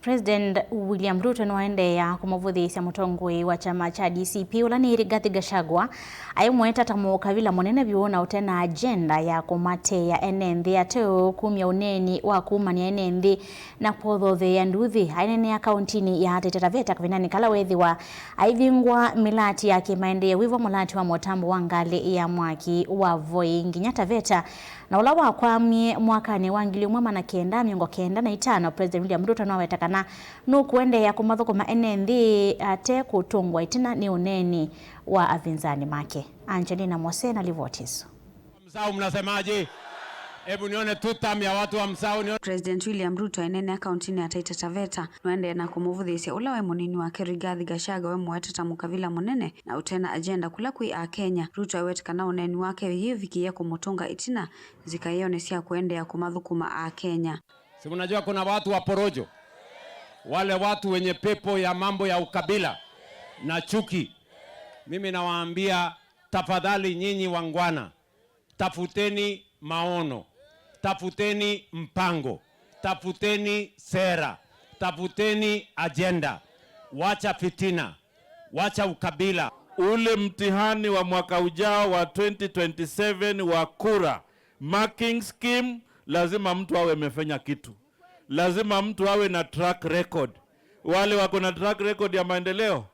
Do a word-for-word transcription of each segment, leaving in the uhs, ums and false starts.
President William Ruto nĩwaendeea kũmũvũthĩĩsya mũtongoi wa kyama kya D C P, ũla nĩ Rigathi Gachagua, aimweta ta mũkavila mũnene vyũ na ũte na agenda ya kũmateea ene nthĩ, ate ũu kumya ũneeni wa kumany'a ene nthĩ na kũthotheea nduthi. Aineenea kauntinĩ ya Taita Taveta kavindanĩ kala weethĩwa aivingwa mĩlati ya kĩmaendeeo, wĩvo mũlati wa mũtambo wa ngalĩ ya mwaki wa Voi nginya Taveta, na ũla wakwamie mwakanĩ wa ngili ĩmwe maana kenda mĩongo kenda na itano, President William Ruto nĩwaweta kana nũkũendeea kũmathũkũma ene nthĩ ate kũtũngwa ĩtina nĩ ũneeni wa avinzani make. Angelina Mose na livoti ĩsu. Msao, mnasemaje? Hebu nione two term ya watu wa Msao, nione. President William Ruto aineenea kauntinĩ ya Taita Taveta nũendee na kũmũvũthĩĩsya ũla waĩ mũnini wake Rigathi Gachagua, waimũweta ta mũkavila mũnene na ũte na agenda kũla kwĩ Akenya. Ruto aweta kana ũneeni wake ũyĩvikĩĩa kũmũtũnga ĩtina nzikaĩonĩ sya kũendeea kũmathũkũma Akenya. Si mnajua kuna watu wa porojo, wale watu wenye pepo ya mambo ya ukabila na chuki. Mimi nawaambia, tafadhali nyinyi wangwana, tafuteni maono, tafuteni mpango, tafuteni sera, tafuteni agenda. Wacha fitina, wacha ukabila. Ule mtihani wa mwaka ujao wa twenty twenty-seven wa kura, marking scheme, lazima mtu awe amefanya kitu. Lazima mtu awe na track record. Wale wako na track record ya maendeleo,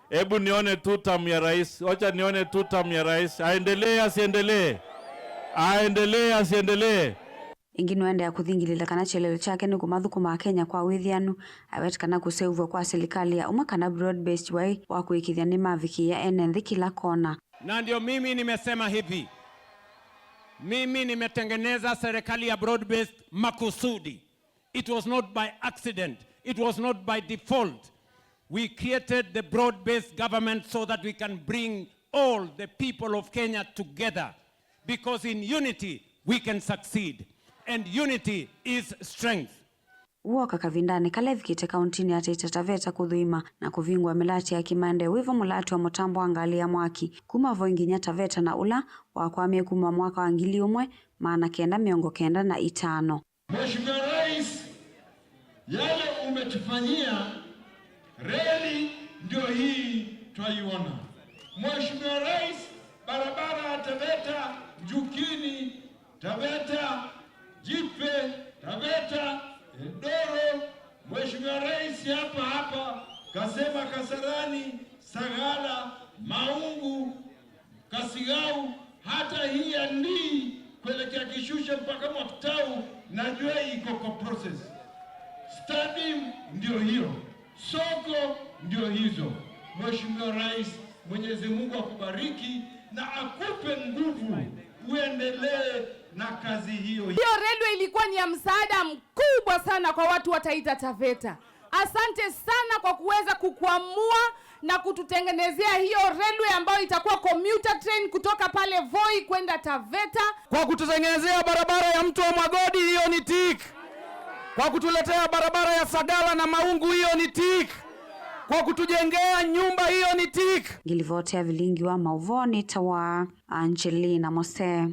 hebu nione two term ya rais. Wacha nione two term ya rais. Aendelee, asiendelee? Aendelee, asiendelee? Ĩngĩ nũendeea kũthingilĩla kana kyelelo kyake nĩ kũmathũkũma Akenya kwa wĩthĩanu. Aweta kana kũseũvw'a kwa silikalĩ ya ũmwe kana broad-based waĩ wa kũĩkĩĩthya nĩmavikĩĩa ene nthĩ kĩla kona. Na ndio mimi nimesema hivi, mimi nimetengeneza serikali ya broad-based makusudi. It was not by accident. It was not by default. We created the broad-based government so that we can bring all the people of Kenya together, because in unity we can succeed, and unity is strength. Wooka kavindanĩ kala evikĩte kauntinĩ ya Taita Taveta kũthũima na kũvingũa mĩlati ya kĩmaendeeo, wĩvo mũlati wa mũtambo wa ngalĩ ya mwaki kuma Voi nginya Taveta, na ũla wakwamie kuma mwaka wa ngili ĩmwe maana kenda mĩongo kenda na itano. Mheshimiwa Rais, yale umetufanyia, reli ndio hii twaiona. Mheshimiwa Rais, barabara ya Taveta, Njukini, Taveta, Jipe, Taveta, Edoro, Mheshimiwa Rais hapa hapa, Kasema, Kasarani, Sagala, Maungu, Kasigau, hata hii ya Ndii kuelekea Kishushe mpaka Mwakitau, najua iko kwa process. Stadium ndio hiyo, soko ndio hizo. Mheshimiwa Rais, Mwenyezi Mungu akubariki na akupe nguvu uendelee na kazi hiyo. Hiyo railway ilikuwa ni ya msaada mkubwa sana kwa watu wa Taita Taveta. Asante sana kwa kuweza kukwamua na kututengenezea hiyo railway ambayo itakuwa commuter train kutoka pale Voi kwenda Taveta. Kwa kututengenezea barabara ya Mto wa Magodi, hiyo ni tick. Kwa kutuletea barabara ya Sagala na Maungu, hiyo ni tick. Kwa kutujengea nyumba, hiyo ni tick. Ngilivoti ya vilingi wa mauvoo nĩ ta wa Angelina Mose.